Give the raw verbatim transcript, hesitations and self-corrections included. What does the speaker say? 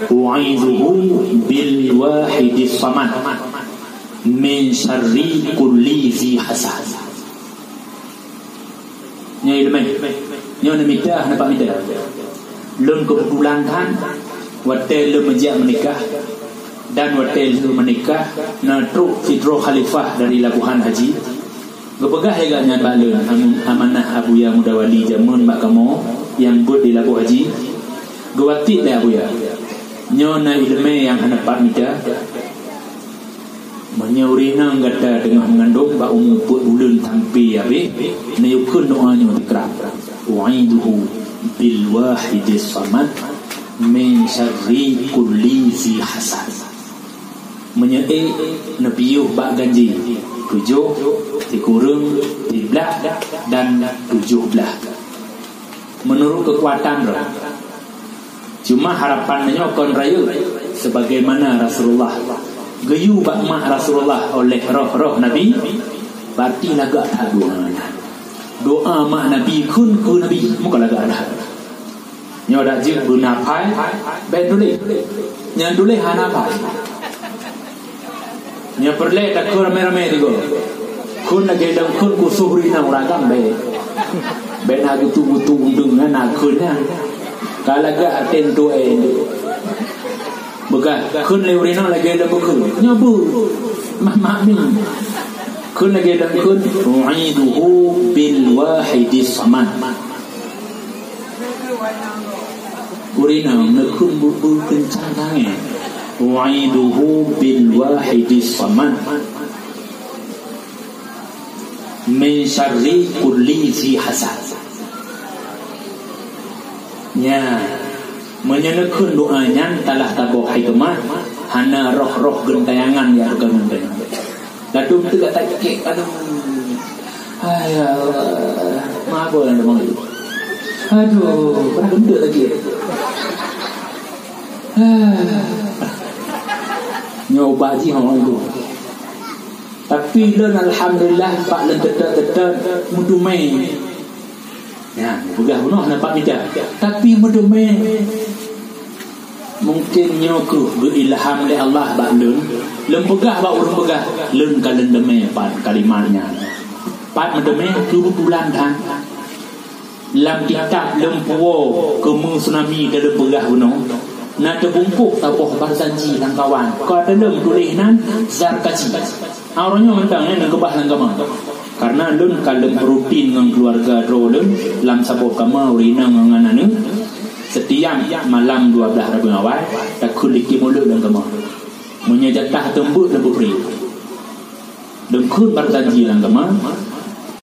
"U'idzuhu bil wahidis samad min syarri kulli dzi hasad." Nyoe ileumèe. Nyoe neumita, hana pat mita. Lôn keubeutulan that, watèe lôn meujak meunikah dan watèe lheueh meunikah, na trok sidroe khalifah dari Labuhan Haji. Geupeugah lé gobnyan bak lôn, am-, amanah Abuya Muda Wali jameun bak kamoe nyang beuet di Labuhan Haji. Geuwasiet lé Abuya, nyoe na ileumèe nyang hana pat mita. Meunyoe ureueng inong gata teungoh meungandong bak umu peuet buleuen sampoe habéh, neuyue kheun doa nyoe teukrab, "U'idzuhu bil wahidis samad min syarri kulli dzi hasad." Meunyoe ék, neupiôh bak ganjé, tujoh, sikureueng, siblaih, dan tujoh blaih. Meunurot keukuatan droe. Cuma harapan nyoe kon rayeuk, sebagaimana Rasulullah geuyue bak mak Rasulullah oleh roh-roh Nabi, berarti lagak that doa nyan. Doa mak Nabi kheun keu Nabi, meuka lagak that. Nyoe dak jeuet beuna phai, bèk tuléh. Nyang tuléh hana phai. Nyoe peureulèe takheun ramé-ramé tiga. Kheun lagèe lôn kheun khusos ureueng inong, ureueng agam bèk. Bèk na geutu-geutu undong nyan na kheun nyan. Ka lagak até tuwèe nyan. Beugah, kheun lé ureueng inong lagèe lôn kheun. Nyoe bu. Mah, mah mi. Kheun lagèe lôn kheun, "U'idzuhu bil wahidis samad." Ureueng inong neukheun bu-, bu keuncang sangat. "U'idzuhu bil wahidis samad min syarri kulli dzi hasad." Nyan, meunyoe neukheun doa nyan talah taboh hikmah, hana roh-roh geuntayangan nyang teuka ngon. Ladôm teuka sakét, aduh. Hai Allah, mabök nyang teuma itu. Aduh, pernah gendut lagi. Ah. Nyoe ubat jih hong itu. Tapi lôn alhamdulillah bak lôn teutap-teutap meuteumé. Ya, peugah bunoe hana pat mita. Tapi meuteumé. Mungkin nyoe kheueh geuilham lé Allah bak lôn. Lôn peugah bak ureueng peugah, lôn ka lôn teumé pat kalimat nyan. Pat meuteumé keubetulan that. Lam kitab lôn puwoe keumeu tsunami ka lôn peugah bunoe, na teubungkôh saboh barzanji lam kawan. Ka lôn tuléh nan Zarkaji. Uroe nyoe mantong nyan lôn keubah lam kama. Karena lôn ka lôn rutin ngon keuluwarga droe lôn lam saboh kama, ureueng inong ngon aneuk. Setiap malam dua belas Rabiul Awal, takheun likot mulod lam kama. Meunyoe jatah teumbeuet lôn peubri. Lôn kheun barzanji lam kama,